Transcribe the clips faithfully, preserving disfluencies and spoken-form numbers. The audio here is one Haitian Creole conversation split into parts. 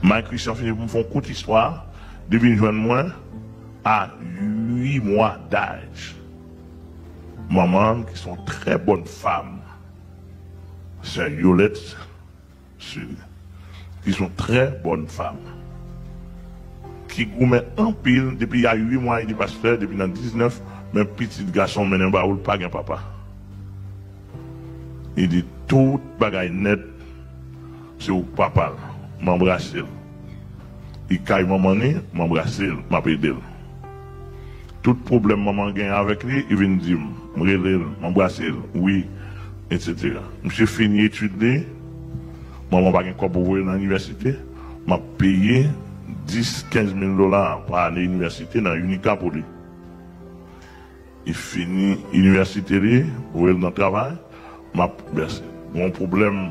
Mike Christian fini pou m fè yon kout istwa, li vin jwenn mwen a uit mwa daj. Manman, qui sont très bonnes femmes, sè Yolette, Sud, qui sont très bonnes femmes, ki goumen anpil depi a uit mwa, li di, pastè, depi nan diznèf, men pitit gason m mennen ba ou, l pa gen papa. Li di, tout bagay nèt, se ou k papa l. M anbrase l. Li kay manman li, m anbrase l, m ap ede l. Tout pwoblèm manman gen avèk li, li vin di m. M rele l, m anbrase l, wi, etsetera. Misye fini etid li, manman pa gen kòb pou voye l nan inivèsite, m ap peye dis, kenz mil dola pa ane inivèsite nan UNICA pou li. Li fini inivèsite li, voye l nan travay, m ap vèse. Gon pwoblèm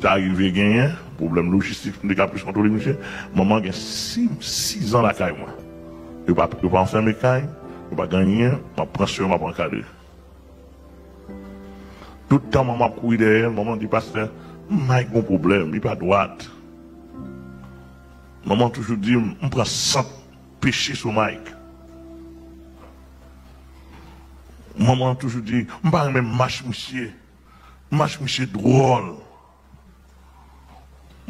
ta rive genyen, pwoblèm lojistik, m te ka plis kontwole misye. Manman gen sis, sis an lakay mwen. Yo pa, yo pa anfème kay, yo pa gen anyen, m ap pran swen, m ap ankadre. Tout tan manman ap kouri dèyè l, manman di, pastè, Mike gon pwoblèm, li pa dwat. Manman toujou di m, m pran sant peche sou Mike. Manman toujou di, m pa renmen mach misye. Mach misye dwòl.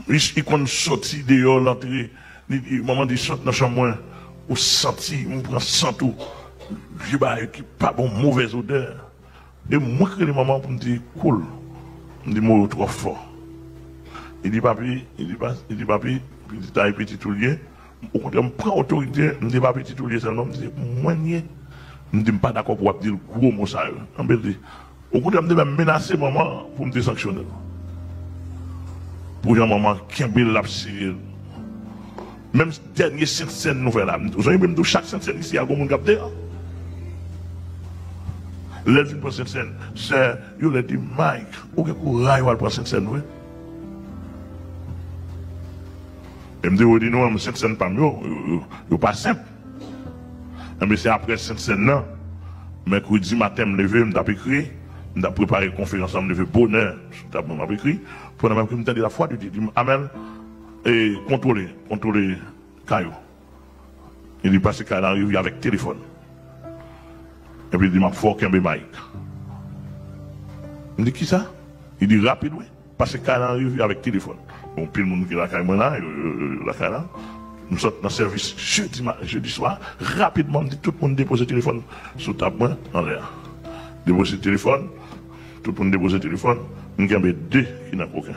Li, li konn soti deyò, l antre. Li, li, manman di, sot nan chanm mwen. Ou santi, m pran sant ou. Vye bagay ki pa bon, movèz odè. E mwen k rele manman pou m di, cool. M di, mo yo twò fò. Li di, papi, li di, pa, li di, papi, pitit la e pitit ou l ye. Okontrè, m pran otorite, m di, pa pitit ou l ye sèlman, m di, mwen l ye. M di, m pa dakò pou w ap di l gwo mo sa yo. Anben, l di, okontrè, m te menm menase manman pou m te sanksyone l. Pou jan manman kenbe l, l ap sere l. Menm dènye Sentsèn nou fè la, ou sonje m di w chak Sentsèn isi a gon moun k ap deyò. Lè l fin pran Sentsèn, sè Yolette di, Mike, ou gen kouray w al pran Sentsèn vre? E m te di, non, Sentsèn pa m yo, yo, yo, yo pa senp. Enben, se apre Sentsèn nan, mèkredi maten, m leve, m t ap ekri, m t ap prepare konferans lan, m leve bonè, sou tab mwen, m ap ekri. Pandan m ap ekri, m tande lavwa de Dye di m, Amèl, e kontwole, kontwole kay ou. Li di, pase kay la an revi avèk telefòn. Epi li di, m ap fè w kenbe Mike. M di, kisa? Li di, rapid, wi. Pase kay la an revi avèk telefòn. Bon, pil moun ki lakay mwen la, yo, yo, yo, yo lakay la. M sot nan sèvis jedi ma-, jedi swa. Rapidman, m di tout moun depoze telefòn sou tab mwen anlè a. Depoze telefòn, tout moun depoze telefòn. M kenbe de ki nan koken.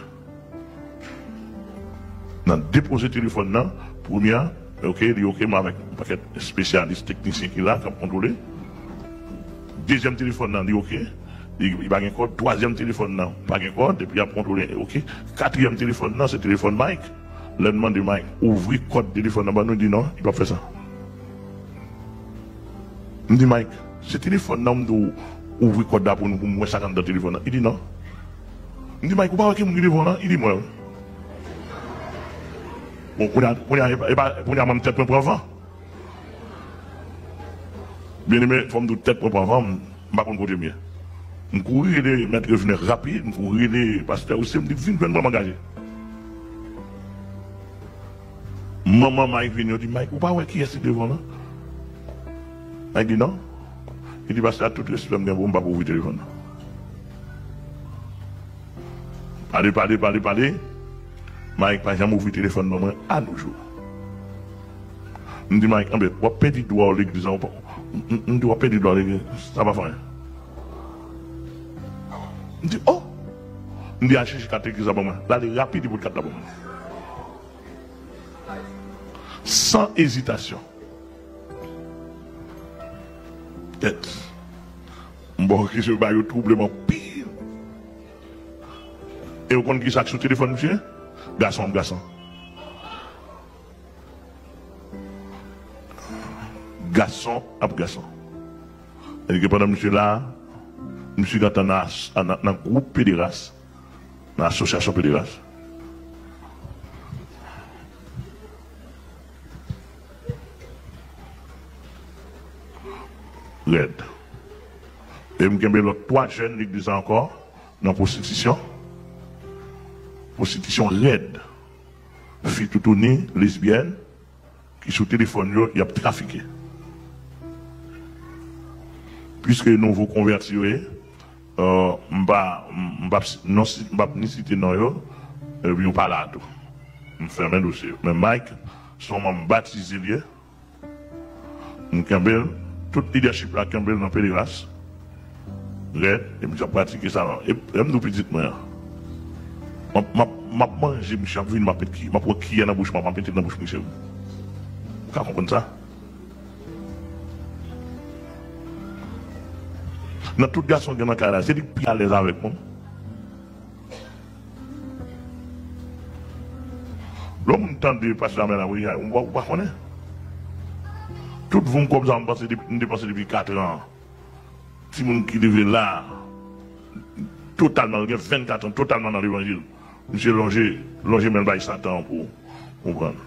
Nan depoze telefòn nan, premye a, oke, li oke, m avèk yon pakèt espesyalis, teknisyen ki la, k ap kontwole. Dezyèm telefòn nan, li oke, li, li pa gen kòd. Twazyèm telefòn nan, pa gen kòd, epi y ap kontwole, oke. Katriyèm telefòn nan, se telefòn Mike. Lè n mande Mike, ouvri kòd telefòn nan ban nou, li di non, li p ap fè sa. M di, Mike, se telefòn nan, m di w ouvri kòd la pou nou, pou m wè sa k anndan telefòn nan. Li di non. M di, Mike, ou pa wè ki moun ki devan w lan? Li di, mwen wi. Bon, kounye a, kounye a, e pa, e pa, kounye a, mwen, tèt mwen pran van. Byeneme, fò m di w, tèt mwen pran van, m, m pa konn kote m ye. M kouri rele mèt Revenè rapid, m kouri rele pastè Rousse, m di, vin jwenn mwen, m angaje. Manman Mike vini, yo di, Mike, ou pa wè kiyès ki devan w lan? Mike di, non. Li di, pastè, ak tout respè m gen pou ou, m p ap ouvri telefòn nan. Pale, pale, pale, pale. Mike pa janm ouvri telefòn ban mwen, a nos jours. M di, Mike, anben, w ap pèdi dwa w legliz la, w pa, m, m, m di, w ap pèdi dwa w legliz, sa pa fè anyen. M di, oh! M di, al chèche kat legliz la ban mwen. L ale rapid, li pote kat la ban mwen. San ezitasyon. Tèt. M ba w kesyon, ba yo twouble m anpil. E ou konn ki sa k sou telefòn misye? Gason ap gason. Gason ap gason. Èske pandan misye la, misye gentan nan as-, nan, nan gwoup pederas, nan asosyasyon pederas. Rèd. E m kenbe lòt twa jèn legliz la ankò nan pwostitisyon. Pwostitisyon rèd. fi toutouni, lesbyèn, ki sou telefòn yo, y ap trafike. Piske nouvo konvèti yo ye, m pa, m pa, non, m p ap ni site non yo, epi yo pa la tou. M fèmen dosye yo. Men Mike, se yon manm batize l ye. M kenbe l, tout lidèchip la kenbe l nan pederas. Rèd, e misye ap pratike sa la. E lè m di w pitit mwen an, m ap, m ap, m ap manje, misye ap vin, m ap met ki, m ap pran kiyè nan bouch mwen, m ap mete nan bouch misye. Ou ka konprann sa? Nan tout gason gen nan kay la, se li k pi alèz avèk mwen. Lè moun tande pastè Amèl ap ri, ou pa, ou pa konnen. Tout voum kòb sa m panse depi, m depanse depi kat an. Timoun ki leve la, totalman, gen vennkat an, totalman nan levanjil. Misye lonje, lonje men l bay Satan pou, pou pran.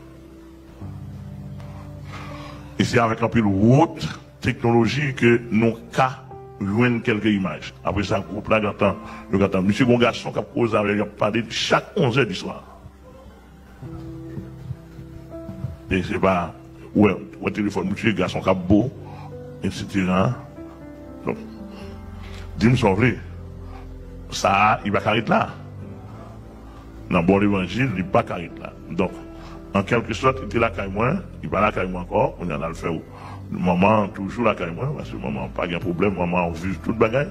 E se avèk anpil wot teknoloji ke nou ka jwenn kèlke imaj. Apre sa, gwoup la gentan, yo gentan. Misye gen yon gason k ap koze avè l, y ap pale chak onz è di swa. E se pa, ou wè, ou wè telefòn misye, gason k ap bo, etsetera. Donk, di m sa w vle. Sa a, li pa ka ret la. Nan bon levanjil, li pa ka ret la. Donk, an kèlke sòt, li te lakay mwen, li pa lakay mwen ankò, kounye a n al fè manman an toujou lakay mwen, paske manman an pa gen pwoblèm, manman an viv tout bagay.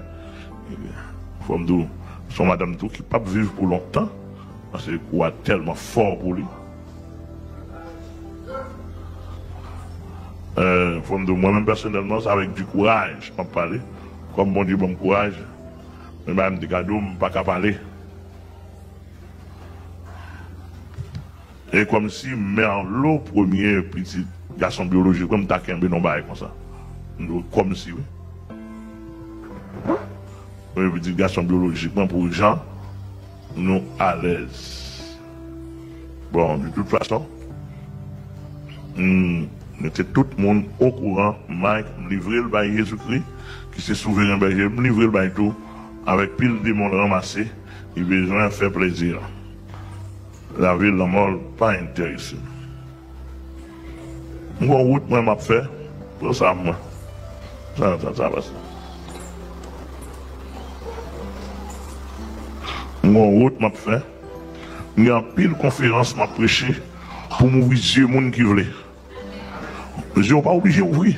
Fò m di w, se yon madanm tou ki p ap viv pou lontan, paske kou a tèlman fò pou li. Euh, fò m di w, mwen menm pèsonèlman, se avèk di kouraj m ap pale, kòm Bondye ban m kouraj, men bagay m te ka di w, m pa ka pale. E kòmsi Merlo, premye pitit gason byolojik mwen, m ta kenbe non bagay konsa. M di w kòmsi, wi. Premye pitit gason byolojik mwen, pou jan nou alèz. Bon, de tout fason, m mete tout moun okouran, Mike, m livre l bay Jezikri, ki se souveren bèje, m livre l bay tou, avèk pil demon l ranmase, li bezwen fè plezi l. Lavi l, lanmò l pa enterese m. M gon wout mwen m ap fè, pran sa mwen. Sa, sa, sa pase. M gon wout m ap fè. M gen anpil konferans m ap preche pou m ouvri zye moun ki vle. Zye w pa oblije ouvri.